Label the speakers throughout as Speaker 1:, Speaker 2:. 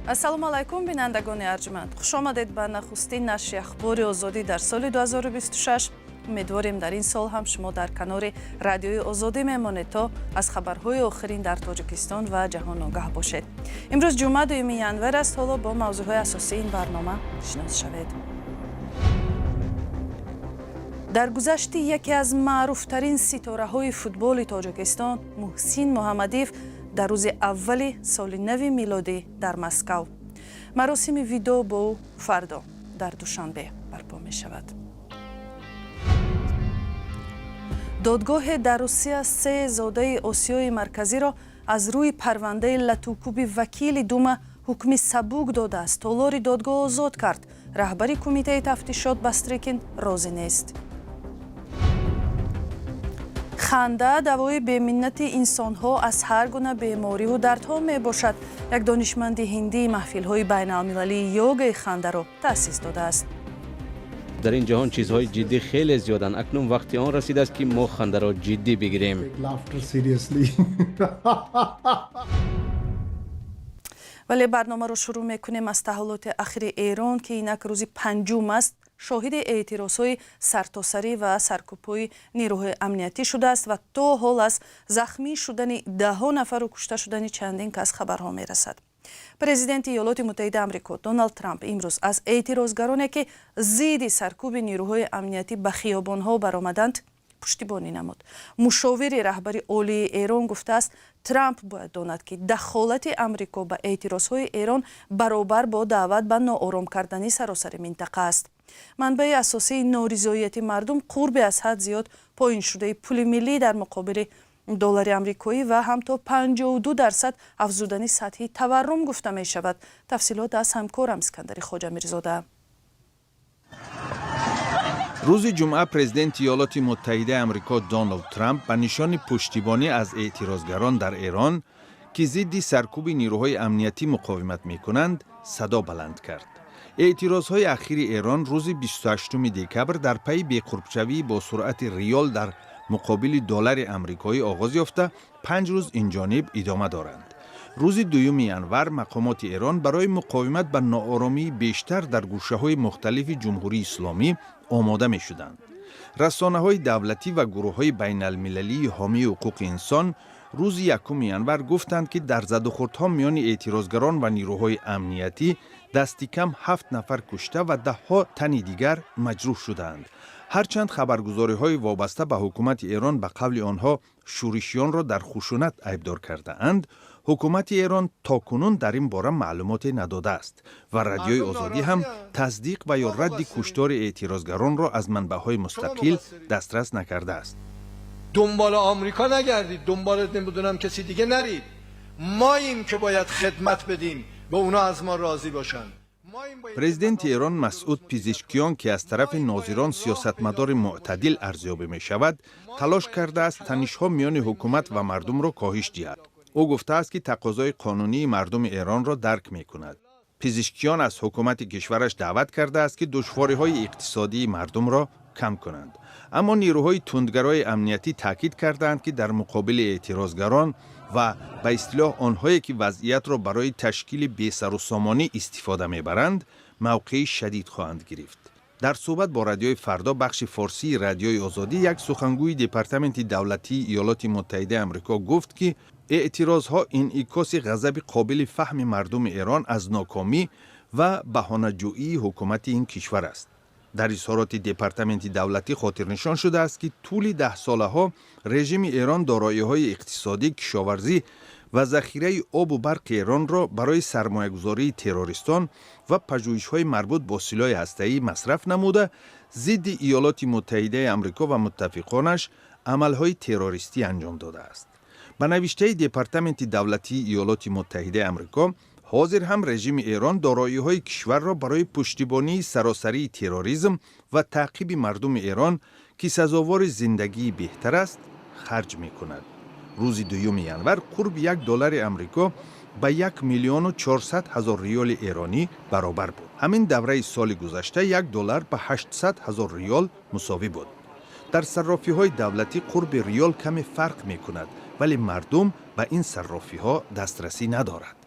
Speaker 1: Ассалому алайкум, бинандагони арҷманд. Хушомадед ба нахустин нашри Ахбори Озодӣ дар соли 2026. Умедворем, дар ин сол ҳам шумо дар канори Радиои Озодӣ мемонед, то аз хабарҳои охирин дар Тоҷикистон ва ҷаҳон огаҳ бошед. Имрӯз ҷумъа, 2 январ аст. Ҳоло бо мавзӯъҳои асосии ин барнома шинос шавед. Даргузашти яке аз маъруфтарин ситораҳои футболи Тоҷикистон Муҳсин Муҳаммадиев дар рӯзи аввали соли нави милодӣ дар Москав. Маросими видоъ бо ӯ фардо дар Душанбе барпо мешавад. Додгоҳе дар Русия се зодаи Осиёи Марказиро аз рӯи парвандаи латукӯби вакили Дума ҳукми сабук додааст. Толори додгоҳ озод кард. Раҳбари Кумитаи тафтишот Бастрикин розӣ нест. Ханда давои беминнати инсонҳо аз ҳар гуна бемориву дардҳо мебошад. Як донишманди ҳиндӣ маҳфилҳои байналмилалии йогаи хандаро таъсис додааст.
Speaker 2: Дар ин ҷаҳон чизҳои ҷиддӣ хеле зиёданд. Акнун вақти он расидааст, ки мо хандаро ҷиддӣ бигирем.
Speaker 3: Laughter seriously.
Speaker 1: Вале барномаро шурӯъ мекунем аз таҳаввулоти ахири Эрон, ки инак рӯзи панҷум аст шоҳиди эътирозҳои сартосарӣ ва саркӯбҳои нерӯҳои амниятӣ шудааст ва то ҳол аз захмӣ шудани даҳҳо нафару кушта шудани чандин кас хабарҳо мерасад. Президенти Иёлоти Муттаҳидаи Амрико Доналд Трамп имрӯз аз эътирозгароне, ки зидди саркӯби нерӯҳои амниятӣ ба хиёбонҳо баромаданд, пуштибонӣ намуд. Мушовири раҳбари олии Эрон гуфтааст, Трамп бояд донад, ки дахолати Амрико ба эътирозҳои Эрон баробар бо даъват ба ноором кардани саросари минтақа аст. Манбаи асосии норизоияти мардум қурби аз ҳад зиёд поин шудаи пули миллӣ дар муқобили доллари амрикоӣ ва ҳам то 52% афзудани сатҳи таваррум гуфта мешавад. Тафсилот аз ҳамкорам Искандари Хоҷамирзода.
Speaker 4: Рӯзи ҷумъа президенти Иёлоти Муттаҳидаи Амрико Доналд Трамп ба нишони пуштибонӣ аз эътирозгарон дар Эрон, ки зидди саркӯби нерӯҳои амниятӣ муқовимат мекунанд, садо баланд кард. Эътирозҳои ахири Эрон рӯзи 28 декабр дар пайи беқурбшавии бо суръати риёл дар муқобили доллари амрикоӣ оғоз ёфта, 5 рӯз инҷониб идома доранд. Рӯзи 2 январ мақомоти Эрон барои муқовимат ба нооромии бештар дар гӯшаҳои мухталифи Ҷумҳурии Исломӣ омода мешуданд. Расонаҳои давлатӣ ва гурӯҳҳои байналмилалии ҳомии ҳуқуқи инсон рӯзи 1 январ гуфтанд, ки дар задухӯрдҳо миёни эътирозгарон ва нерӯҳои амниятӣ дасти кам ҳафт нафар кушта ва даҳҳо тани дигар маҷрӯҳ шудаанд. Ҳарчанд хабаргузориҳои вобаста ба ҳукумати Эрон ба қавли онҳо шӯришиёнро дар хушунат айбдор кардаанд, ҳукумати Эрон то кунун дар ин бора маълумоте надодааст ва Радиои Озодӣ ҳам тасдиқ ва ё радди куштори эътирозгаронро аз манбаъҳои мустақил дастрас накардааст.
Speaker 5: دنبال آمریکا نگردید، دنبال نمیدونم کسی دیگه نرید. ماییم که باید خدمت بدیم به اونا، از ما راضی باشن.
Speaker 4: Президенти Эрон Масъуд Пизишкиён, ки аз тарафи нозирон сиёсатмадори мӯътадил арзёбӣ мешавад, талош кардааст танишҳо миёни ҳукумат ва мардумро коҳиш диҳад. Ӯ гуфтааст, ки тақозои қонунии мардуми Эронро дарк мекунад. Пизишкиён аз ҳукумати кишвараш даъват кардааст, ки душвориҳои иқтисодии мардумро кам кунанд. Аммо нерӯҳои тундгарои амниятӣ таъкид кардаанд, ки дар муқобили эътирозгарон ва ба истилоҳ онҳое, ки вазъиятро барои ташкили бесарусомонӣ истифода мебаранд, мавқеи шадид хоҳанд гирифт. Дар суҳбат бо Радиои Фардо, бахши форсии Радиои Озодӣ, як сухангӯи Департаменти давлатии Иёлоти Муттаҳидаи Амрико гуфт, ки эътирозҳо инъикоси ғазаби қобили фаҳми мардуми Эрон аз нокомӣ ва баҳонаҷӯии ҳукумати ин кишвар аст. Дар изҳороти департаменти давлатӣ хотирнишон шудааст, ки тӯли даҳсолаҳо режими Эрон дороиҳои иқтисодӣ, кишоварзӣ ва захираи обу барқи Эронро барои сармоягузории террористон ва пажӯҳишҳои марбут бо силоҳи ҳастаӣ масраф намуда, зидди Иёлоти Муттаҳидаи Амрико ва муттафиқонаш амалҳои террористӣ анҷом додааст. Ба навиштаи Департаменти давлатии Иёлоти Муттаҳидаи Амрико, ҳозир ҳам режими Эрон дороиҳои кишварро барои пуштибонии саросарии терроризм ва таъқиби мардуми Эрон, ки сазовори зиндагии беҳтар аст, харҷ мекунад. Рӯзи 2 январ қурби 1 доллари амрико ба 1 400 000 риёли эронӣ баробар буд. Ҳамин давраи соли гузашта 1 доллар ба 800 ҳазор риёл мусовӣ буд. Дар саррофиҳои давлатӣ қурби риёл каме фарқ мекунад, вале мардум ба ин саррофиҳо дастрасӣ надорад.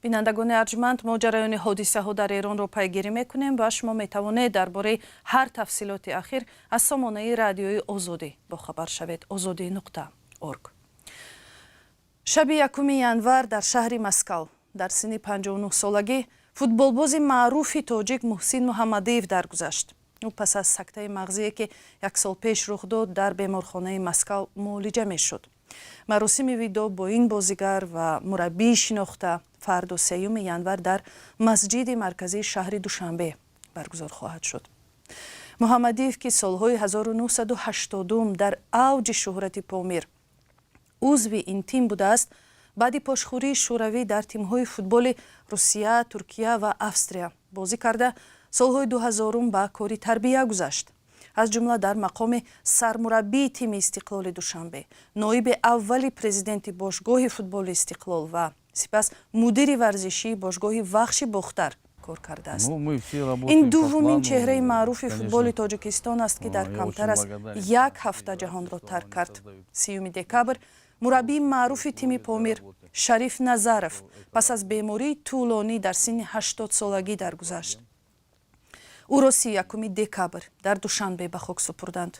Speaker 1: Бинандагони арҷманд, мо ҷараёни ҳодисаҳо дар Эронро пайгирӣ мекунем ва шумо метавонед дар бораи ҳар тафсилоти ахир аз сомонаи Радиои Озодӣ бохабар шавед: озодӣ.org. Шаби 1 январ дар шаҳри Москав дар синни 59 солагӣ футболбози маъруфи тоҷик Муҳсин Муҳаммадиев даргузашт. Ӯ пас аз сактаи мағзие, ки як сол пеш рух дод, дар беморхонаи Москав муолиҷа мешуд. Маросими видоъ бо ин бозигар ва мураббии шинохта фардо, 3 январ, дар масҷиди марказии шаҳри Душанбе баргузор хоҳад шуд. Муҳаммадиев, ки солҳои 1980 дар авҷи шӯҳрати Помир узви ин тим будааст, баъди пошхӯрии Шӯравӣ дар тимҳои футболи Русия, Туркия ва Австрия бозӣ карда, солҳои 2000 ба кори тарбия гузашт. Аз ҷумла дар мақоми сармураббии тими Истиқлоли Душанбе, ноиби аввали президенти бошгоҳи футболи Истиқлол ва сипас мудири варзишии бошгоҳи Вахши Бохтар кор кардааст. Ин дуввумин чеҳраи маъруфи футболи Тоҷикистон аст, ки дар камтар аз як ҳафта ҷаҳонро тарк кард. 30 декабр мураббии маъруфи тими Помир Шариф Назаров пас аз бемории тӯлонӣ дар синни 80-солагӣ даргузашт. Ӯро 31 декабр дар Душанбе ба хок супурданд.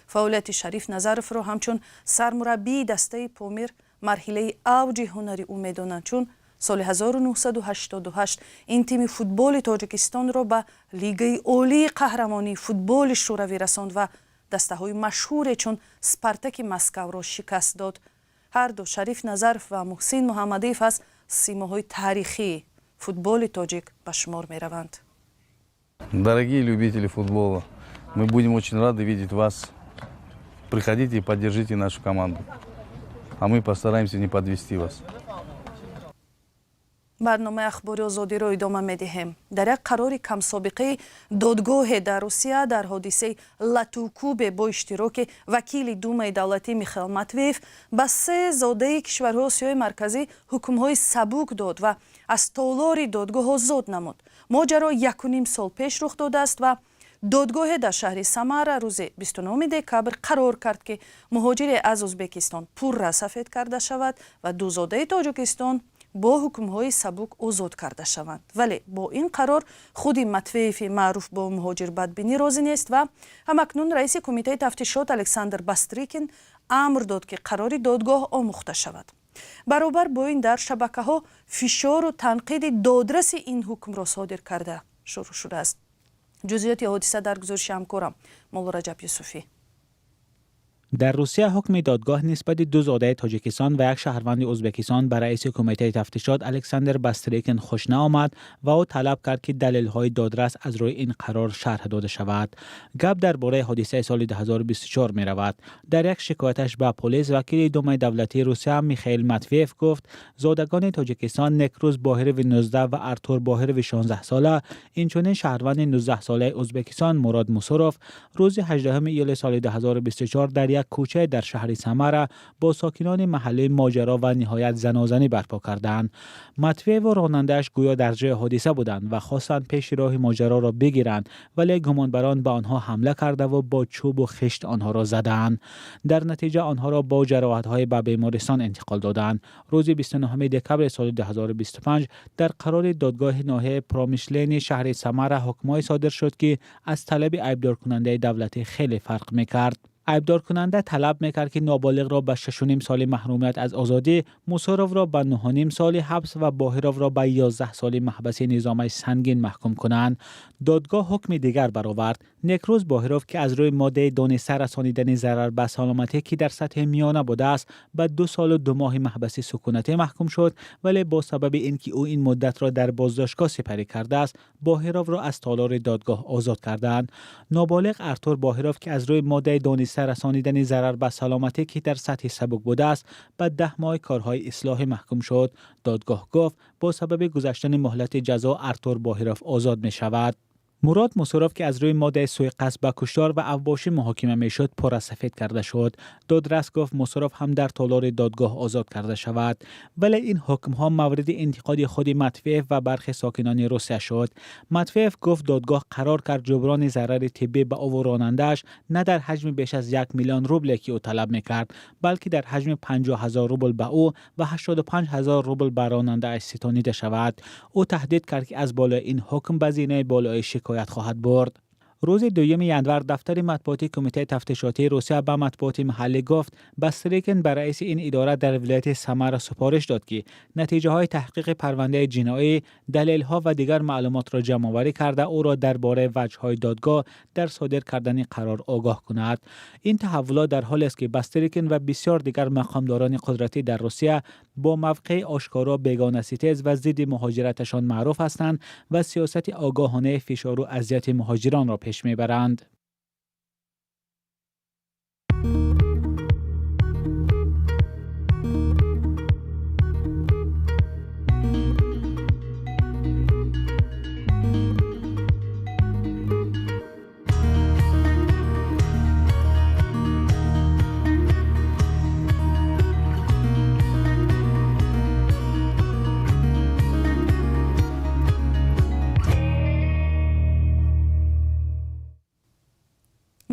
Speaker 1: Фаъолияти Шариф Назаровро ҳамчун сармураббии дастаи Помир марҳилаи авҷи ҳунари ӯ медонанд, чун соли 1988 ин тими футболи Тоҷикистонро ба Лигаи олии қаҳрамонии футболи Шӯравӣ расонд ва дастаҳои машҳуре чун Спартаки Москавро шикаст дод. Ҳарду Шариф Назаров ва Муҳсин Муҳаммадиев аз симоҳои таърихии футболи тоҷик ба шумор мераванд.
Speaker 3: Дорогие любители футбола, мы будем очень рады видеть вас. Приходите и поддержите нашу команду. А мы постараемся не подвести вас.
Speaker 1: Барномаи Ахбори Озодиро идома медиҳем. Дар як қарори камсобиқаи додгоҳе дар Русия дар ҳодисаи латукӯбе бо иштироки вакили Думаи давлатӣ Михаил Матвеев ба се зодаи кишварҳои Осиёи Марказӣ ҳукмҳои сабук дод ва аз толори додгоҳ озод намуд. Моҷаро 1,5 сол пеш рух додааст ва додгоҳе дар шаҳри Самара рӯзи 29 декабр қарор кард, ки муҳоҷире аз Ӯзбекистон пурра сафед карда шавад ва ду зодаи Тоҷикистон бо ҳукмҳои сабук озод карда шаванд. Вале бо ин қарор худи Матвееви маъруф бо муҳоҷирбадбинӣ розӣ нест ва ҳамакнун раиси кумитаи тафтишот Александр Бастрикин амр дод, ки қарори додгоҳ омӯхта шавад. Баробар бо ин, дар шабакаҳо фишору танқиди додраси ин ҳукмро содир карда шурӯъ шудааст. Ҷузъиёти ҳодиса дар гузориши ҳамкорам Моллораҷаб Юсуфӣ.
Speaker 6: Дар Русия ҳукми додгоҳ нисбати ду зодаи Тоҷикистон ва як шаҳрванди Ӯзбекистон ба раиси кумитаи тафтишот Александр Бастрикин хуш наомад ва ӯ талаб кард, ки далелҳои додрас аз рӯи ин қарор шарҳ дода шавад. Гап дар бораи ҳодисаи соли 2024 меравад. Дар як шикояташ ба полис вакили Думаи давлатии Русия Михаил Матвеев гуфт, зодагони Тоҷикистон Некрӯз Боҳирови 19 ва Артур Боҳирови 16 сола, инчунин шаҳрванди 19 солаи Ӯзбекистон Мурод Мусуров рӯзи 18 июли соли 2024 дар як кӯчае дар шаҳри Самара бо сокинони маҳаллӣ моҷаро ва ниҳоят занозанӣ барпо карданд. Матвееву ронандааш гӯё дар ҷои ҳодиса буданд ва хостанд пеши роҳи моҷароро бигиранд, вале гумонбарон ба онҳо ҳамла кардаву бо чӯбу хишт онҳоро задаанд. Дар натиҷа онҳоро бо ҷароҳатҳое ба бемористон интиқол доданд. Рӯзи 29 декабри соли 2025 дар қарори додгоҳи ноҳияи Промышленный шаҳри Самара ҳукмҳое содир шуд, ки аз талаби айбдоркунандаи давлатӣ хеле фарқ мекард. Айбдоркунанда талаб мекард, ки ноболиғро ба 6,5 соли маҳрумият аз озодӣ, Мусуровро ба 9,5 соли ҳабс ва Боҳировро ба 11 соли маҳбаси низомаи сангин маҳкум кунанд. Додгоҳ ҳукми дигар баровард. Некрӯз Боҳиров, ки аз рӯи моддаи дониста расонидани зарар ба саломатӣ, ки дар сатҳи миёна будааст, ба 2 солу 2 моҳи маҳбаси сукунатӣ маҳкум шуд, вале бо сабаби ин ки ӯ ин муддатро дар боздоштгоҳ сипарӣ кардааст, Боҳировро аз толори додгоҳ озод карданд. Ноболиғ Артур Боҳиров, ки аз рӯи моддаи дониста расонидани зарар ба саломатӣ, ки дар сатҳи сабук будааст, ба 10 моҳи корҳои ислоҳӣ маҳкум шуд. Додгоҳ гуфт, бо сабаби гузаштани муҳлати ҷазо Артур Боҳиров озод мешавад. Мурод Мусуров, ки аз рӯи моддаи суиқасд ба куштор ва авбошӣ муҳокима мешуд, пурра сафед карда шуд. Додрас гуфт, Мусуров ҳам дар толори додгоҳ озод карда шавад. Вале ин ҳукмҳо мавриди интиқоди худи Матвеев ва бархе сокинони Русия шуд. Матвеев гуфт, додгоҳ қарор кард ҷуброни зарари тиббӣ ба ӯву ронандааш на дар ҳаҷми беш аз 1 миллион рубле, ки ӯ талаб мекард, балки дар ҳаҷми 50 000 рубл ба ӯ ва 85 000 рубл ба ронандааш ситонида шавад. Ӯ таҳдид кард, ки аз болои ин ҳукм ба зинаи болоӣ шикоят хоҳад бурд. Рӯзи 2 январ дафтари матбуоти Кумитаи тафтишотии Русия ба матбуоти маҳаллӣ гуфт, Бастрикин ба раиси ин идора дар вилояти Самара супориш дод, ки натиҷаҳои таҳқиқи парвандаи ҷиноӣ, далелҳо ва дигар маълумотро ҷамъоварӣ карда, ӯро дар бораи ваҷҳҳои додгоҳ дар содир кардани қарор огоҳ кунад. Ин таҳаввулот дар ҳолест, ки Бастрикин ва бисёр дигар мақомдорони қудратӣ дар Русия бо мавқеи ошкоро бегонаситез ва зидди муҳоҷираташон маъруф ҳастанд ва сиёсати огоҳонаи фишору азияти муҳоҷиронро пеш мебаранд.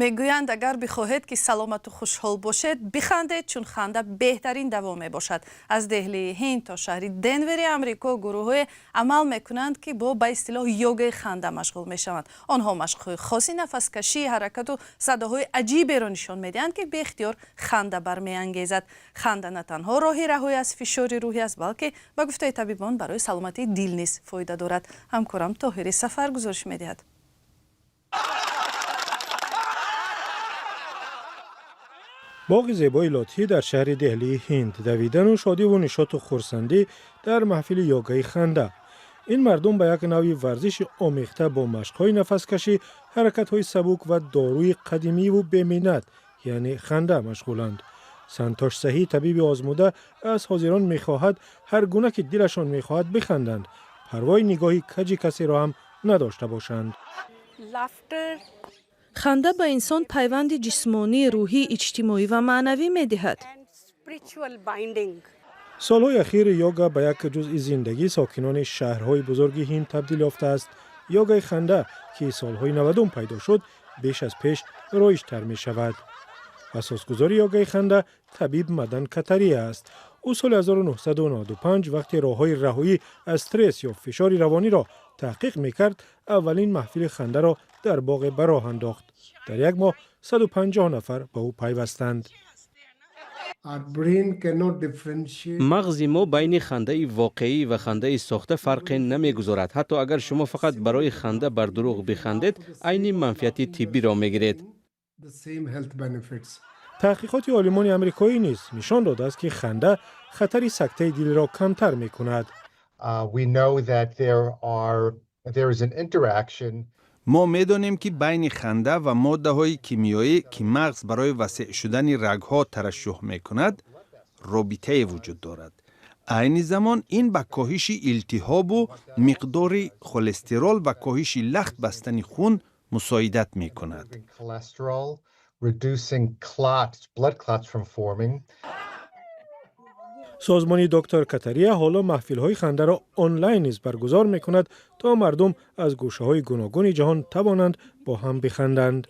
Speaker 1: Мегӯянд, агар бихоҳед, ки саломату хушҳол бошед, бихандед, чун ханда беҳтарин даво мебошад. Аз Деҳлии Ҳинд то шаҳри Денвери Амрико гурӯҳҳое амал мекунанд, ки бо ба истилоҳ йогаи ханда машғул мешаванд. Онҳо машқҳои хоси нафаскашӣ, ҳаракату садоҳои аҷиберо нишон медиҳанд, ки беихтиёр ханда бармеангезад. Ханда на танҳо роҳи раҳоӣ аз фишори рӯҳӣ аст, балки, ба гуфтаи табибон, барои саломатии дил низ фоида дорад. Ҳамкорам Тоҳири Сафар гузориш медиҳад.
Speaker 7: Боғи зебои Лотҳӣ дар шаҳри Деҳлии Ҳинд, давидану шодиву нишоту хурсандӣ дар маҳфили йогаи ханда. Ин мардум ба як навъи варзиши омехта бо машқҳои нафаскашӣ, ҳаракатҳои сабук ва доруи қадимиву беминнат, яъне ханда, машғуланд. Сантош Саҳӣ, табиби озмуда, аз ҳозирон мехоҳад, ҳар гуна ки дилашон мехоҳад биханданд, парвои нигоҳи каҷи касеро ҳам надошта бошанд.
Speaker 1: Ханда ба инсон пайванди ҷисмонӣ, рӯҳӣ, иҷтимоӣ ва маънавӣ медиҳад.
Speaker 7: Солҳои ахир йога ба як ҷузъи зиндагии сокинони шаҳрҳои бузурги Ҳинд табдил ёфтааст. Йогаи ханда, ки солҳои 90-ум пайдо шуд, беш аз пеш роиҷтар мешавад. Асосгузори йогаи ханда табиб Мадан Катария аст. Ӯ соли 1995, вақте роҳҳои раҳоӣ аз стресс ё фишори равониро таҳқиқ мекард, аввалин маҳфили хандаро дар боғе ба роҳ андохт. Дар як моҳ 150 нафар ба ӯ пайвастанд.
Speaker 2: Мағзи мо байни хандаи воқеӣ ва хандаи сохта фарқе намегузорад. Ҳатто агар шумо фақат барои ханда бар дурӯғ бихандед, айни манфиати тиббиро мегиред.
Speaker 7: Таҳқиқоти олимони амрикоӣ низ нишон додааст, ки ханда хатари сактаи дилро камтар мекунад.
Speaker 4: Мо медонем, ки байни ханда ва моддаҳои кимиёӣ, ки мағз барои васеъ шудани рагҳо тарашшуҳ мекунад, робитае вуҷуд дорад. Айни замон ин ба коҳиши илтиҳобу миқдори холестерол ва коҳиши лахт бастани хун мусоидат мекунад.
Speaker 5: Reducing clots, blood clots from forming.
Speaker 7: Созмони доктор Катария ҳоло маҳфилҳои хандаро онлайн низ баргузор мекунад, то мардум аз гӯшаҳои гуногуни ҷаҳон тавонанд бо ҳам биханданд.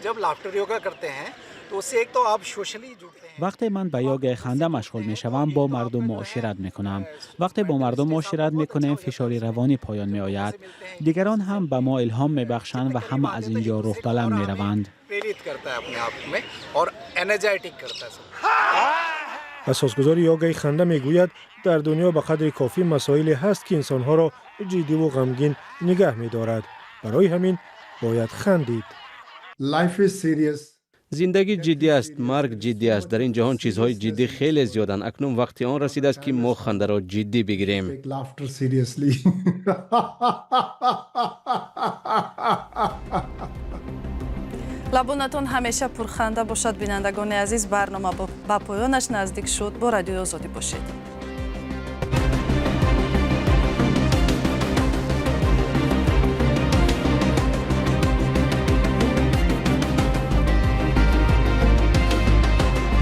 Speaker 8: जब लाफ्टर योगा करते हैं तो उससे एक तो आप सोशली जुड़ते हैं.
Speaker 6: Вақте ман ба йогаи ханда машғул мешавам, бо мардум муошират мекунам. Вақте бо мардум муошират мекунем, фишори равонӣ поён меояд. Дигарон ҳам ба мо илҳом мебахшанд ва ҳама аз ин ҷо рӯҳбаланд мераванд.
Speaker 8: प्रेरित करता है अपने आप में और एनर्जेटिक करता है सब.
Speaker 7: Асосгузори йогаи ханда мегӯяд, дар дунё ба қадри кофӣ масоиле ҳаст, ки инсонҳоро ҷиддиву ғамгин нигаҳ медорад. Барои ҳамин бояд хандид.
Speaker 2: Зиндагӣ ҷиддӣ аст, марг ҷиддӣ аст. Дар ин ҷаҳон чизҳои ҷиддӣ хеле зиёданд. Акнун вақти он расидааст, ки мо хандаро ҷиддӣ бигирем.
Speaker 5: Take laughter seriously.
Speaker 1: Лабонатон ҳамеша пурханда бошад, бинандагони азиз. Барнома ба поёнаш наздик шуд. Бо Радиои Озодӣ бошед.